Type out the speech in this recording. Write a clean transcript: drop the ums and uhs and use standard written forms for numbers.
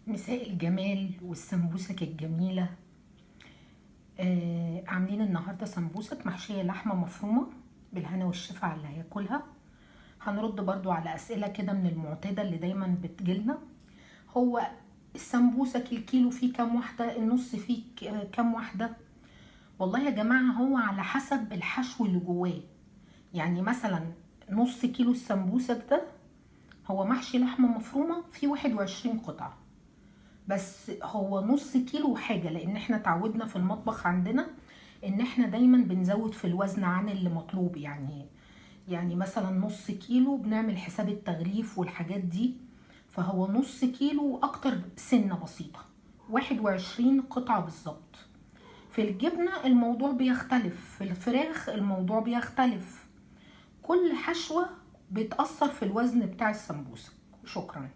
مساء الجمال والسمبوسك الجميلة. عاملين النهاردة سمبوسك محشية لحمة مفرومة بالهنا والشفا على اللي هياكلها. هنرد برضو على أسئلة كده من المعتادة اللي دايما بتجيلنا. هو السمبوسك الكيلو فيه كام واحدة؟ النص فيه كام واحدة؟ والله يا جماعة هو على حسب الحشو اللي جواه. يعني مثلا نص كيلو السمبوسك ده هو محشي لحمة مفرومة فيه 21 قطعة، بس هو نص كيلو وحاجة، لان احنا تعودنا في المطبخ عندنا ان احنا دايما بنزود في الوزن عن اللي مطلوب. يعني مثلا نص كيلو بنعمل حساب التغليف والحاجات دي، فهو نص كيلو واكتر سنة بسيطة، 21 قطعة بالظبط. في الجبنة الموضوع بيختلف، في الفراخ الموضوع بيختلف، كل حشوة بتأثر في الوزن بتاع السمبوسة. شكرا.